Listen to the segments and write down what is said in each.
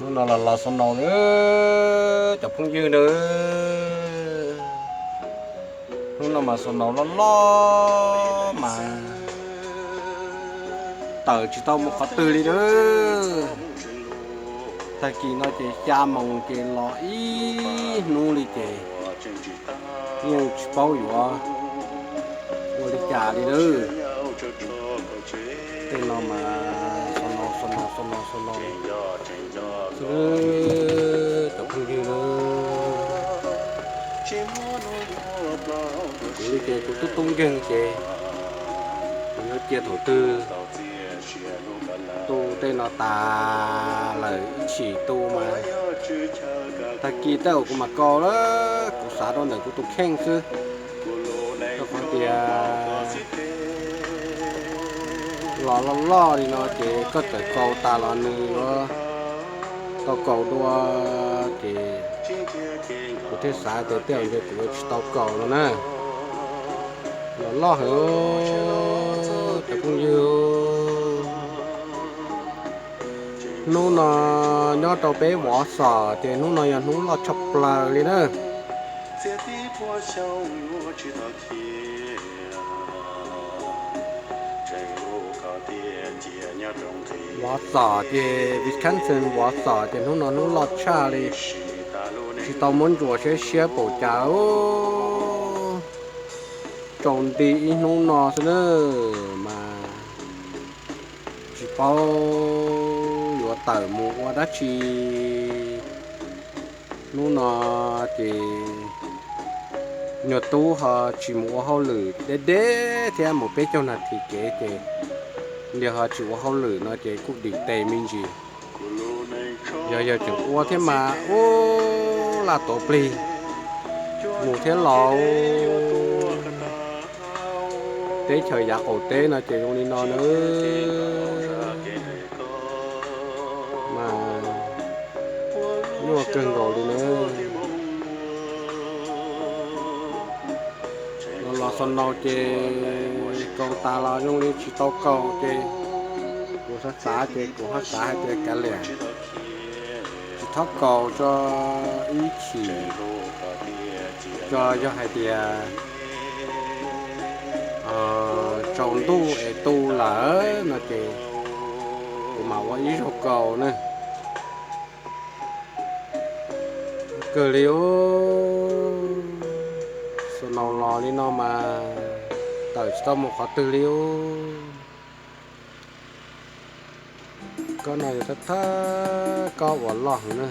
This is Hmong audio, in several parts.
Hnub no los los snow na cov phooj ywg na. Hnub no mas snow loj loj mas tawm tsis tau mus qhov twg li na. Tag kis no ces xya moos ces los ib hnub li ces yeej tsis paub yuav ua li cas li na. Tej no mas snow snow snow snow xwb cov phooj ywg na. Kuv li ces kuv tub tub nkeeg ces kuv yuav cia thaum twg tu tej no tas lawm ib chim tu mas tag kis tej zaum kuv mam kaus lawm, kuv xav rau ntawm kuv tus kheej xwb. Rau qhov tias los loj loj li no ces koj txawm kaus tas los nws yuav tau kaus dua ces kuv thiaj xav tias tej zaum ntshe kuv yuav tsis tau kaus no na. Los loj heev cov phooj ywg. Hnub no nyob rau peb Vov Xos ces hnub no yog hnub loj tshaj plaws li na. Vov Xos ces Wisconsin Vov Xos ces hnub no hnub loj tshaj li. Tsis tau muab ntsuas siab siab paum cas, tsaus nti ib hnub no xwb na mas tsis paub yuav tawm mus ua dab tsi. Hnub no ces nyuag tub ho tsis mus ua hauj lwm deb deb thiab mus peb caug nas this kev ces nws ho tsis ua hauj lwm no ces kuj dim tes me ntsis. Yog yawg tseem ua thiab mas ub laj tuav plig mus thiab los. Teb chaws yav qaum teb no ces zoo li no na mas nyuaj kawg nkaus li na. Los los snow ces kaus tas los zoo li tsis tau kaus ces kuv xav xav ces kuv ho xav hais tias kav liam, tsis txhob kaus tso ib chim, tso yog hais tias tsaus ntuj es tu lawm no ces kuv mam ua ib zaug kaus na. Kawg li ub, snow los li no mas tawm tsis tau mus qhov twg li ub. Kob no yog thab thab kob uas loj heev na.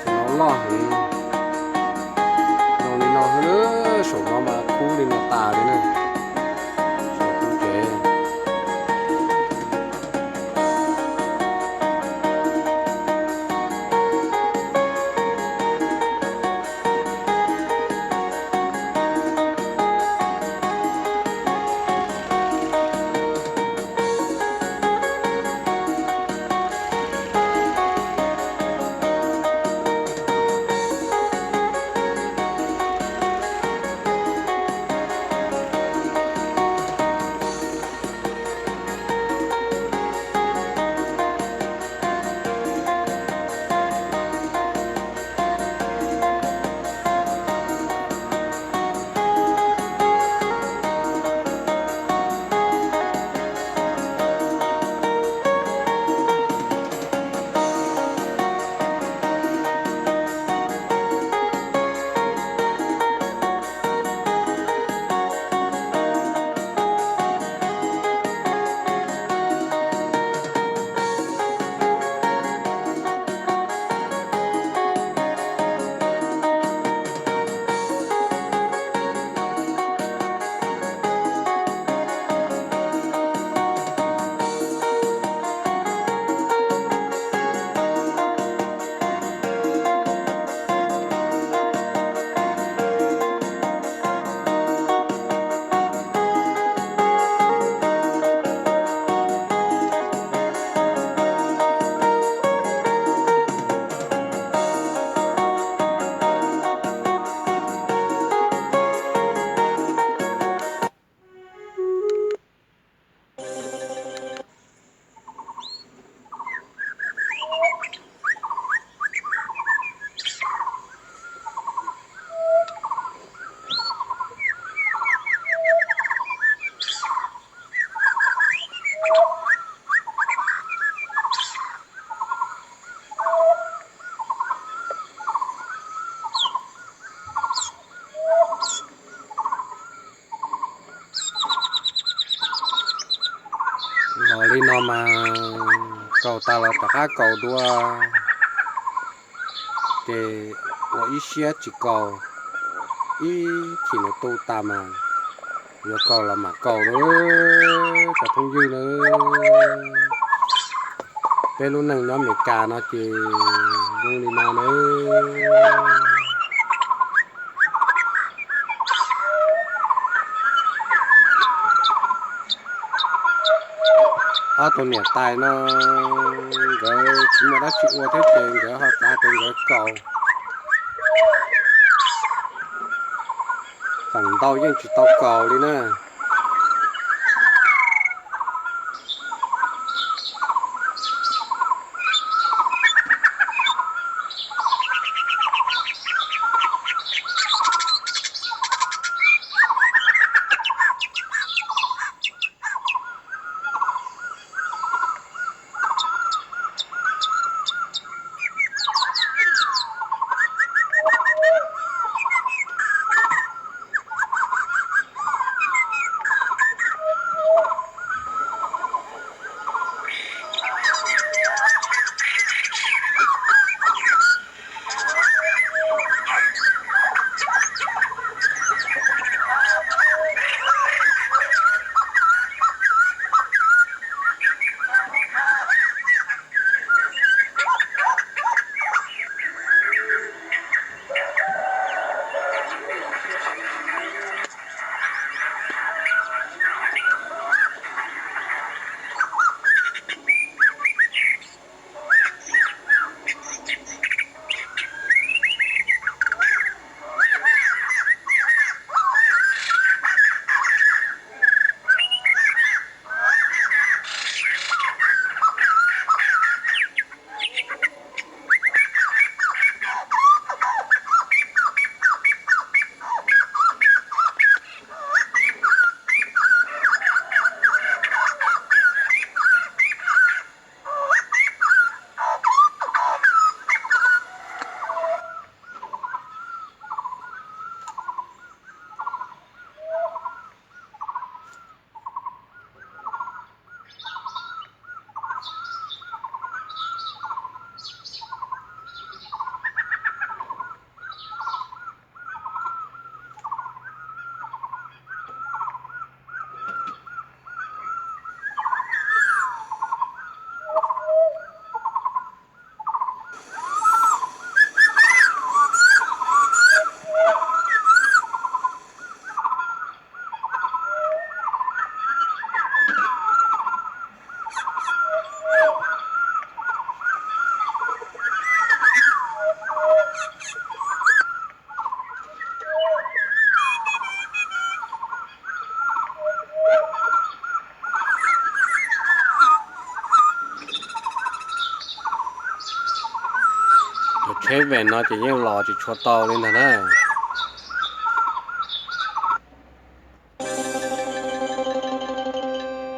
Snow loj heev, zoo li no xwb, saum no mas kub li no tas. Mas kaus tas los rov qab kaus dua, ces ua ib siab tsis kaus, ib chim nws tu tas mas yuav kaus los mam kaus lawm cov phooj ywg na. Peb lub neej nyob Amelikas no ces zoo li no na. Ob tug niam tais no nkawd tsis muaj dab tsi ua thiab ces nkawd ho xav tias nkawd kaus, feem ntau yeej tsis tau kaus li na. Cov tsheb Van no ces yeej los tsis tshua tau li ntag na.